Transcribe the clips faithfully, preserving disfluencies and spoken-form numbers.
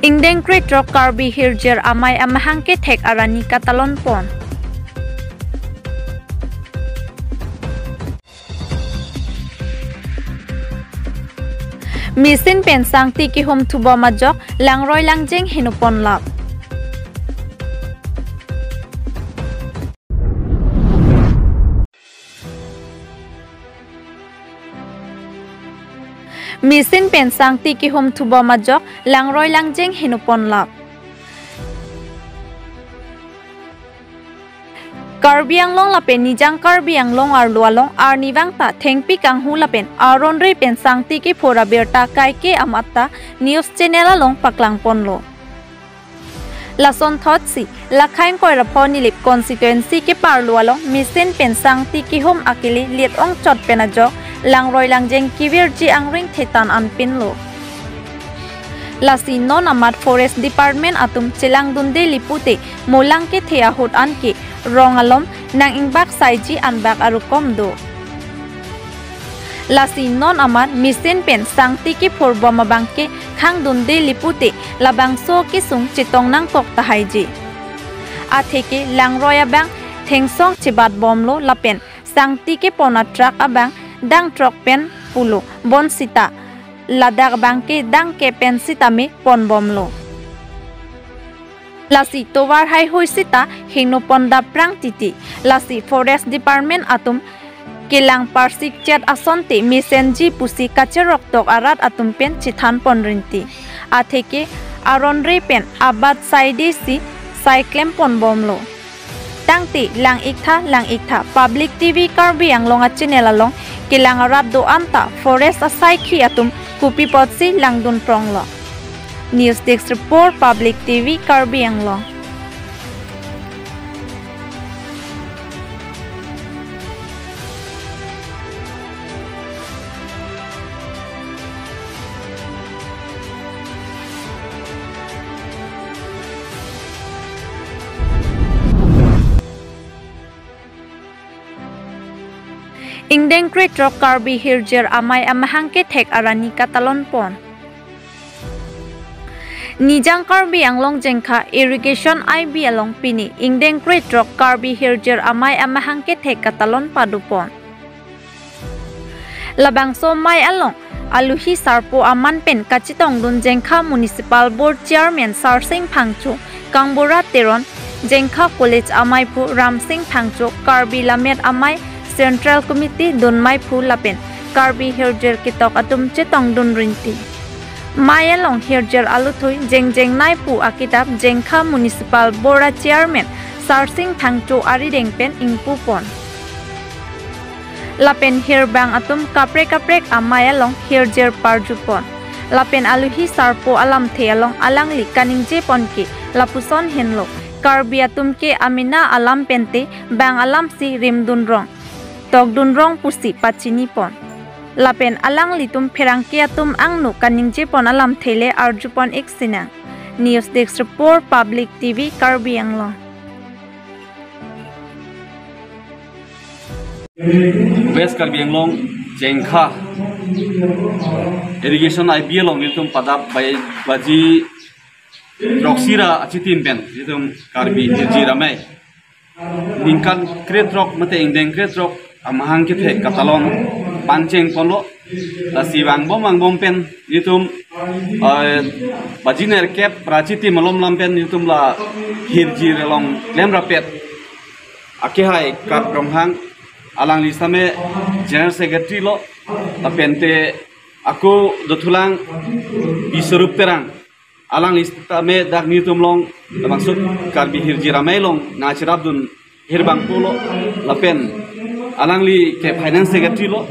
Ingdeng krethrok Karbi Hirjir Amei amahang kethek arani katalon pon. Mesen pen sangti kehum thubom ajok, langroi langjeng heno ponlap. Mesen pen sangti kehum thubom ajok, langroi langjeng heno ponlap. Karbi Anglong lapen Nijang Karbi Anglong arlo along arnivang ta thengpi kanghu lapen aron re pen sangti kephur abirta kaike amat ta news channel along paklang ponlo. Lason thotsi, Lakhaing Koirapho Nilip constituency keparlo along mesen pen sangti kehum akele lit ongchot pen ajok, langroi langjeng kevirji angring thetan anpinlo. Lasi non amat Forest Department atum chelangdunde li pute molang kethe ahut anke rong alom nang-ingbak saiji anbak arukom do. Lasi non amat mesen pen sangti kephurbom abangke khangdunde li pute labangso kesung chetong nangkok tahaiji. Atheke langroi abang thengsong chebatbomlo lapen sangti kepon atruck abang dang throk pen pulo bonsita ladak abangke dang kep pen sitame ponbomlo. Lasi tovar haihui sita hingno pon dapprang titi. Lasi Forest Department atum kelang parsik chet asonte mesenji pusi kacherok tok arat atum pen chethan pon rinti. Atheke aron re pen abat saide si sai klem ponbomlo. Tangte lang-iktha, lang-iktha, Public T V Karbi Anglong a channel along kelang arat do-an ta forest asaikhi atum kopi apotsi langdun pronglo. News Desk Report, Public T V Karbi Anglong. Ingdeng krethrok Karbi Hirjir Amei amahang kethek arani katalon pon. Nijang Karbi Anglong Jengkha Irrigation I B along pini ingdeng krethrok Karbi Hirjir Amei amahang kethek katalon pado pon. Labangso amei along aluhi sarpo aman pen kachetongdun Jengkha Municipal Board Chairman Sarsing Phangcho, Kangbura Teron, Jengkha College ameiphu Ramsing Phangcho, Karbi Lammet Amei, Central Committee dunmeiphu lapen Karbi hirjir ketok atum chetongdun rinti. Amei along hirjir aluthui jengjeng nai pu akitap Jengkha Municipal Board a Chairman Sarsing Phangcho arideng pen ingpu pon. Lapen hirbang atum kaprek kaprek amei along hirjir parju pon. Lapen aluhi sarpo alamthe along alangli kaningje pon ke lapuson henlo, Karbi atum ke amena alam pente bang alamsi rimdun rong, tokdun rong pusi pachini pon. Lapen alanglitum pherangke atum angno kaningje pon alamthe le arju pon ik sinang. News Desk Report, Public T V Karbi Anglong. West Karbi Anglong Jengkha Irrigation I B along nelitum padap bai baji throksi ra achitim pen nelitum Karbi Hirjir Amei ningkan krethrok mate ingdeng krethrok amahang kethek katalon pangcheng ponlo. Lasi vangbom vangbom pen nelitum, eh, baji nerkep ra achitim malom lam pen nelitum la hirjir along klem rapet akehai Kat Ronghang, alangli same General Secretary lo, lapente ako dothulang Biswarup Terang, alangli same dak nelitum along labangso Karbi Hirjir Amei along nangcherapdun hirbang pulo, lapen alangli ke Finance Secretary lo,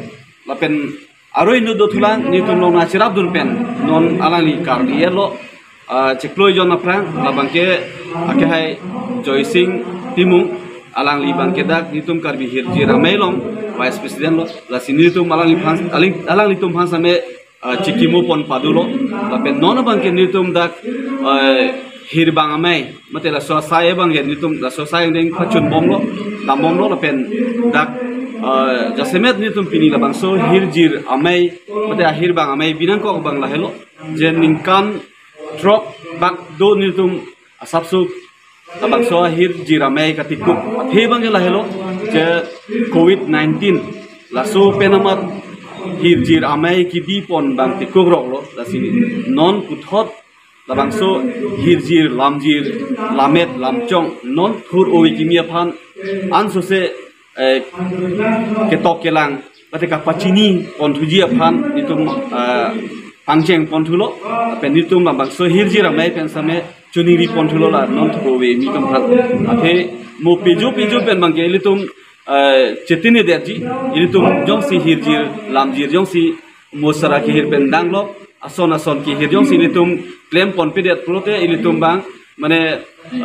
lapen aro inut dothulang nelitum along nangcherapdun pen non alangli Karbi elo, ah, chiklo jon aphrang, labangke akehai Joysing Timung, alangli abangke dak nelitum Karbi Hirjir Amei along Vice President lo, lasi nelitum alangli aphan, aling, alanglitum aphan same, ah, chikimo pon padulo, lapen non abangke nelitum dak, ah, hirbang amei, mate laso asai abangke nelitum laso asai angdeng pachun bomlo, dam bomlo, lapen dak, ah, jasemet nelitum pini labangso Hirjir Amei, mate ahirbang amei binangkok abang lahelo, je ningkan throk Bak do nelitum asapso labangso ahirjir amei katikuk athe abangke lahelo, je covid nineteen laso pen amat hirjir amei kebipon abang tikukroklo. Lasi non puthot labangso hirjir lamjir, lammet lamchong non thur ove kimi aphan ansose, eh, ketok kelang mate kapachini ponthuji aphan nelitum, eh, pangcheng ponthulo. Lapen nelitum labangso hirjir amei pen same choningri ponthulo, la non thur ove kimi atum aphan. Athe mo pejo pejo pen abangke ilitum, eh, chetini detji, ilitum jongsi hirjir lamjir jongsi mo sara kehir pen danglo, ason ason kehir jongsi ilitum klem ponpedet pulote ilitum abang mane,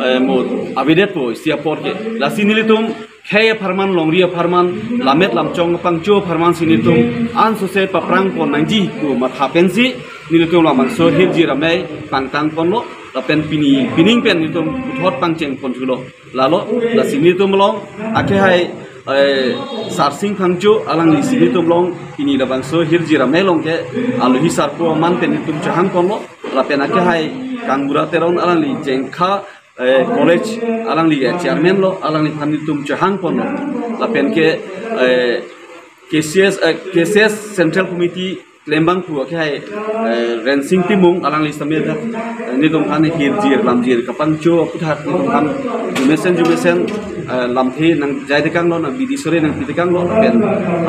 eh, mo avedetpo isi apor ke. Lasi nelitum khei apharman, longri apharman, lammet lamchong pangcho apharman si nelitum ansose paprang pon nangji pu matha pensi nelitum labangso hirjir amei pangtang ponlo. Lapen pini pining pen nelitum puthot pangcheng ponthulo. Lalo, lasi nelitum along akehai, eh, Sarsing Phangcho, alangli si nelitum along pini labangso hirjir amei along ke alohi sarpo aman pen nelitum chehang ponlo. Lapen akehai Kangbura Teron, alangli Jengkha, eh, College alangli, eh, chairman lo, alangliphan nelitum chehang ponlo. Lapen ke, eh, K C S, eh, K C S Central Committee klembangphu akehai, eh, Rensing Timung, alangli same dak, eh, nelitum aphan hirjir lamjir kapangcho aputhak nelitum aphan jumesen jumesen, eh, lamthe nangjai tekanglo, nang bidi sore nangpi tekanglo. Lapen,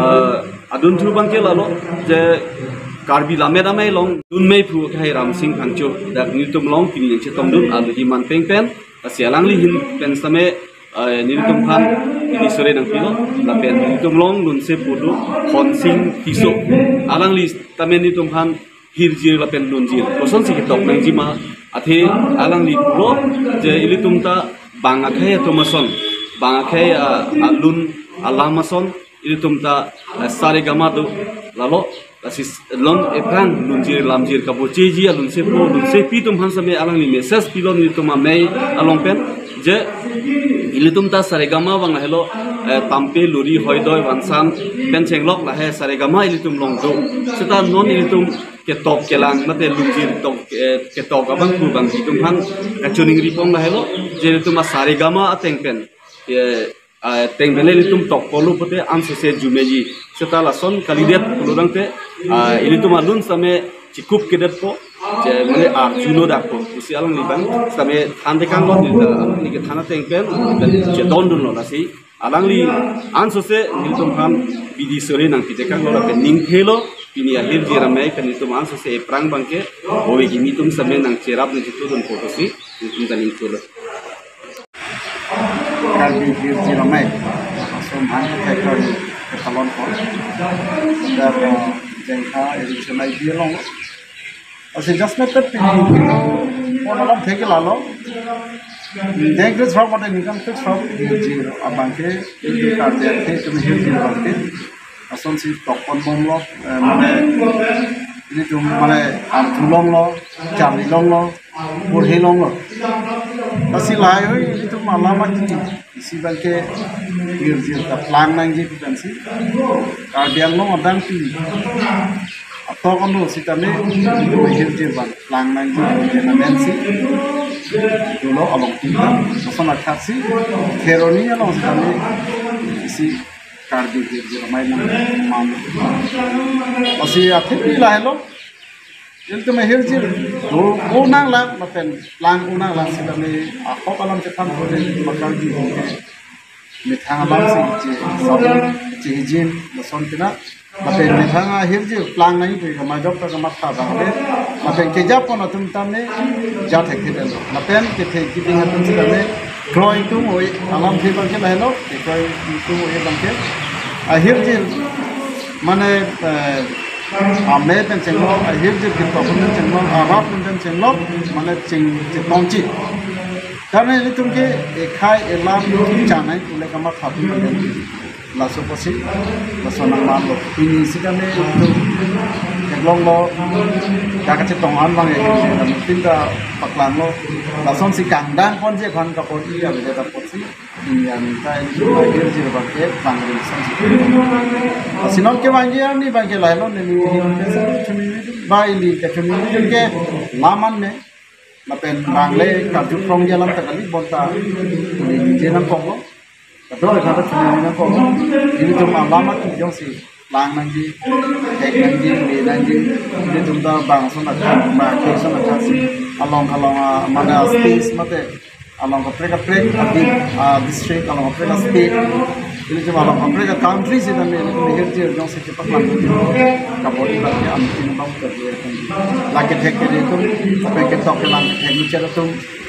eh, adunthu abangke lalo, je Karbi Lammet Amei along dunmeiphu akehai Ramsing Phangcho dak nelitum along pini nangchetongdun alohi manpeng pen. Lasi alangli ahin pen same, eh, nelitum aphan bidi sore nangpilo. Lapen nelitum along lunsepo do Honsing Tisso, alangli sitame nelitum aphan hirjir lapen lunjir kosonsi ketok nangjima athe alangli pulo, je ilitum ta bang akhei atum ason, bang akhei, ah, alun alam ason, ilitum ta, eh, saregama do, lalo, lasi s-, non ephrang lunjir lamjir kabocheji alunsepo lunsepi atum aphan same alangli message pilo nelitum amei along pen, je ilitum ta saregama abang lahelo, eh, tampe luri hoidoi vansan pen chenglok lahei saregama ilitum along do. Seta non ilitum ketok kelang mate lunjir tok, eh, ketok abangphu abang itum aphan kachoningri pon lahelo, je ilitum asaregama ateng pen, eh, ah, ateng pen ilitum tok polo pote ansose jumeji. Seta lason kalidet pulodang te, ah, ilitum alun same chikup kedetpo, je mane arjuno dakpo pusi alangli abang same than tekanglo, neli ta alangli kethan ateng pen, pen chedondunlo. Lasi alangli ansose nelitum aphan bidi sore nangpi tekanglo, lapen ningthelo pini ahirjir amei pen nelitum ansose ephrang abangke ove kimi atum same nangcherap nangchetudunpo pusi nelitum ta ningthelo. Karbi hirjir amei ason hang ke Karbi ketalon ko. Dak, eh, Jengkha Education I T along. Lasi just method pini pon alam thek lalo. Deng ke srok mate ningkan ke srok hirjir abangke, Karbi akhei atum hirjir abangke asonsi tok ponbomlo, eh, mane ilitum mane arjulonglo, charlilonglo, porhilonglo. Lasi lahaihui ilitum alam aki isi abangke hirjir ta plang nangji pu pensi Karbi Anglong adang pi atok ano sitame ilitum hirjir abang plang nangji pu pensi dolo along kita. Lason akhei si Kheroni along sitame isi Karbi hirjir amei nang mam. Lasi athe pi lahelo. Ilitum ahirjir do, do nanglang, lapen plang do nanglang sitame ahok alam chethan pule makar di methang alam si che, sabun che hijin, lason tina. Lapen methang ahirjir plang nangji pu kama jok ta kamatha abang le. Lapen kejapon atum tame ja thekthe detlo. Lapen kethe keding atum sitame kroi tung oi alam the abangke lahelo, kekroi tung oi abangke. Ahirjir mane, eh, amei pen chenglok, ahirjir ketok pen chenglok, arap pen chenglok, mane ching chetongji. Karena ilitum ke ekhei elam chanai pule kamatha pu laso apotsi, laso nangmanlo. Pini sitame ilitum theklonglo, dak kachetong an abang ya, ilitum ta paklanglo. Lasonsi kangdang ponji aphan kaponji avedet apotsi, pini an ta ilitum ahirjir abangke pangri sonsi. Lasi non kevangji arni abangke lahelo, neli, neli, chumi, ba ili kachumi ke laman me. Lapen bang le karju krongji alam ta kali, bonta tuli ningje nangkoklo. Kadokave ta tuli nangkoklo. Ilitum alam atum jongsi lang nangji, thek nangji, le nangji. Ilitum ta bang ason akan, bang ke ason akan si along along, ah, mane, ah, space mate along kaprek kaprek, ah, di-, ah, district, along kaprek, ah, state, ilitum along kaprek, ah, country sitame ilitum hirjir jongsi chepaklang, kabor-i abang ke, am, tin bang ke, lake thek ke ilitum, kaprek ketok kelang, thek mecher atum,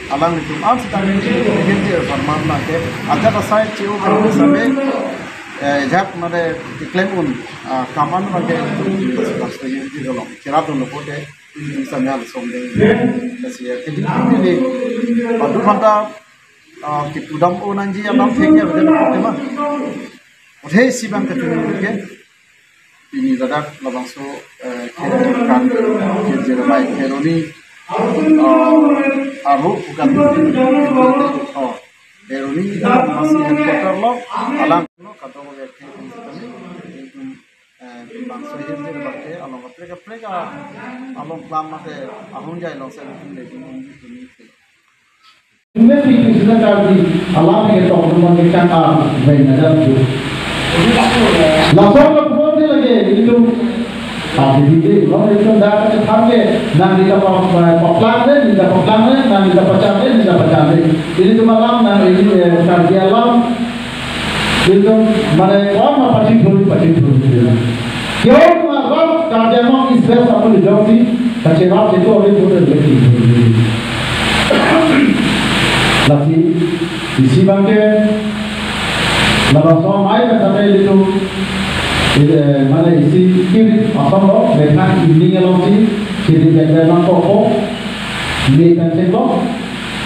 alanglitum, am, sitame hirjir parman lake ajat asai che-o ke sitame, eh, ajat mane keklem un, ah, kam an abang ke ilitum, hirjir along cherap dunlo pute, ilitum sitame halaso ding. Lasi ya, kini, kini, padu phanta, ah, kipudam-o nangji alam thek ya, betul, betul, ma. Othesi abang kachiningri ke. Pini ladak labangso, eh, ke kan, ke Jeremiah Kheroni, ah, aro bukan, oh, Kheroni, masih headquarter lo, alang lo, kadokave ke, eh, bangso hirjir abang ke, along kaprek kaprek, ah, along kelam mate, ahungjai along sa bikin le, bikin, bikin, bikin. Investigation kardi alam ketok rumah ke chang a, main aja tu. Langsung ke phone dia lagi, itu. Tapi di, di, kalau itu dah kecethang ke, nang di kapal, kapal ni, di kapal ni, nang di kapal ni, di kapal ni. Ilitum alam, nang ini, eh, kardi alam. Ilitum, mane, kwan ma pachithur, pachithur. Kyon ma rap Karbi Anglong East West apun jongsi, kacherap cheto ave pute leki. Lasi, isi abang ke, labangso amei ke sitame ilitum, eh, mane isi kiri asam lo, methang evening alongsi, kiri bek bek nangkokpo, ne kan cheklo,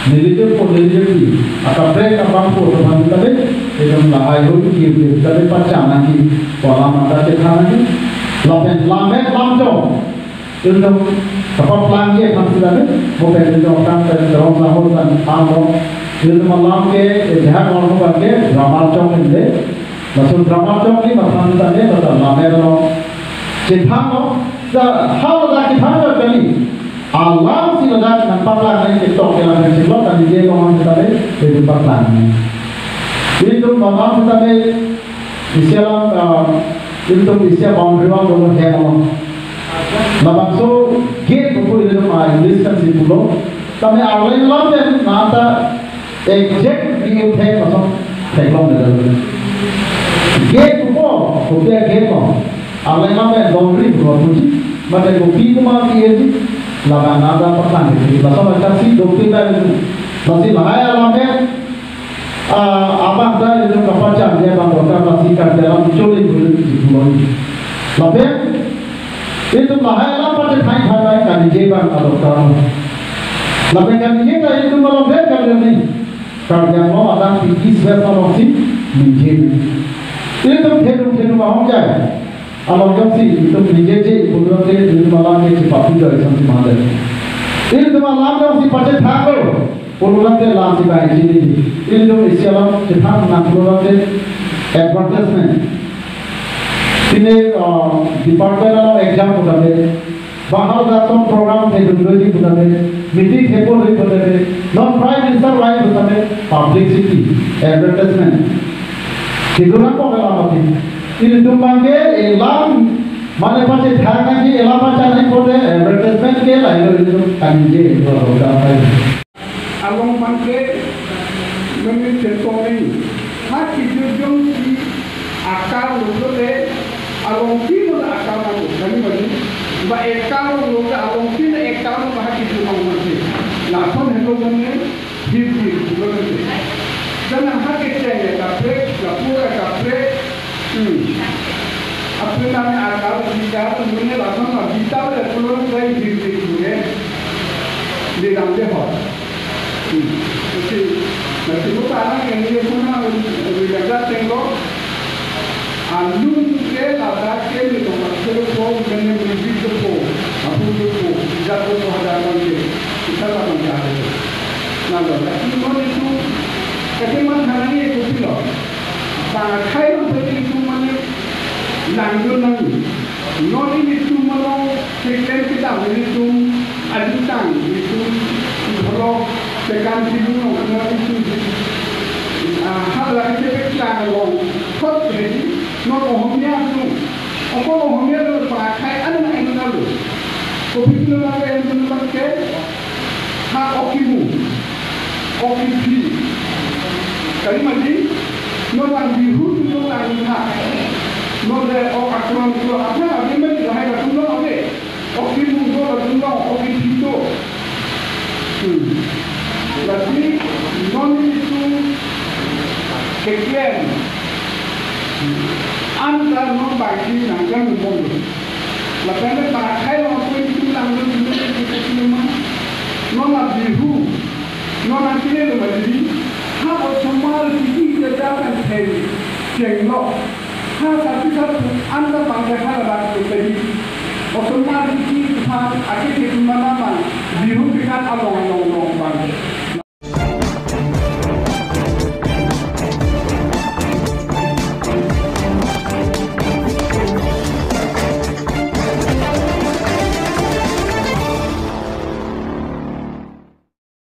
nelitum po nelitum pi, akaprek abang po teman tadi, ekdom lahai ho ki ki tadi pachan nangji, kolam ada chethan nangji, lapen lammet lamchong, ekdom kapaplang ke aphan si tadi, mo pen ekdom kan pen terong sahur dan panglo, ekdom alam ke, eh, jahak orang ke, drama chong ini, langsung drama chong ni aphan si tadi, lapen lammet lo, chethan lo, sa, hal ada chethan lo kali. Alam si ladak nangpaklang nang TikTok ke lang nang chiklo, tadi dia long ang tadi, dia paklang. Ilitum bang sitame, isi alam, ah, ilitum isi boundary wall dolo he along. Labangso gate buku ilitum, ah, English kan si pulo. Tame arleng alam pen nata exact view thek masuk theklong dolo. Gate buku, kopi a gate lo. Arleng alam pen boundary buku puji, mate kopi kuma pi eji, labang nada patang eji, laso machasi dokpi ba eji, lasi lahai alam pen, ah, abang da eji kapachan dia bang dokar lasi kan dalam choli bulu eji pulo eji. Lapen, ilitum lahai alam pachethai thai thai kaningje abang adokar. Lapen kaningje ta ilitum malom pen kan ni. Karbi Anglong adang pi East West alongsi ningje. Ilitum thedung thedung ahongjai. Along jongsi itum ningjeje, itum jongsi itum alam ke chipapidoi samsi mandai. Itum alam jongsi pachethanglo, pulo tangte lam si bai chini. Itum isi alam chethang nang pulo tangte advertisement. Pine, ah, department along exam pu tangte, bahar dason program thedung doji pu tangte, meeting thepo doji pu tangte, non Prime Minister rai pu tangte, publicity, advertisement. Kedua ko kala mati. Ilitum abang ke elam, mane pachethang nangji elam pachan nangji pute advertisement ke lahelo ilitum kaningje itu program lain. Along abang ke meme chetong nangji. Ha kijujung si akar lo pute along pino akar nangji. Kali mani, ba ekar lo pute along pino ekar lo ha kijujung abang ke. Lason helo mane, Hirjir pulo tangte. Dan nang ha kecheng ya kaprek, kapur ya kaprek. Hmm. Apre nang akar, bikar, mane lason ma bikar ya pulo tangte hirjir pulo. Di nang de ho. Hmm. Oke. Nanti kita anak yang dia sana, udah datang kok. Alun ke ladak ke ni tong akhir po, mane music po, apu po, jat po, ada abang ke. Kita abang ke ada. Nalo, lagi mo ni tu, kati man hanang ye kopi lo. Bang akhai lo pwede tu mane, nang yun nang. Non ilitum along, keklem kita ilitum, Ajutang itum idholok tekan tibung nong kena itum, ah, hal lagi kepek lang long. Thot hedi non Ohomia tu. Okon Ohomia lo, pakai an na eno lo. Kopi tu lo pakai eno lo pakai. Ha okimu. Okiphi. Kali mati. Non lang Bihu tu non lang ha. Non le ok akron tu apa lagi mati lahai ka tu non oke. Okimu do la dun long, okiphi do. Hmm. Lasi non itum keklem. Anta non bangsi nangkang umon. Lapen le pakai long ko itum lang dun dun itum keklem ma. Non la Bihu. Non nangkele lo ma diri. Ha osomar titi jada kan thei. Chenglo. Ha satu satu anta bangsa ha la bang tu tadi. Osomar titi ha ake ke mana ma.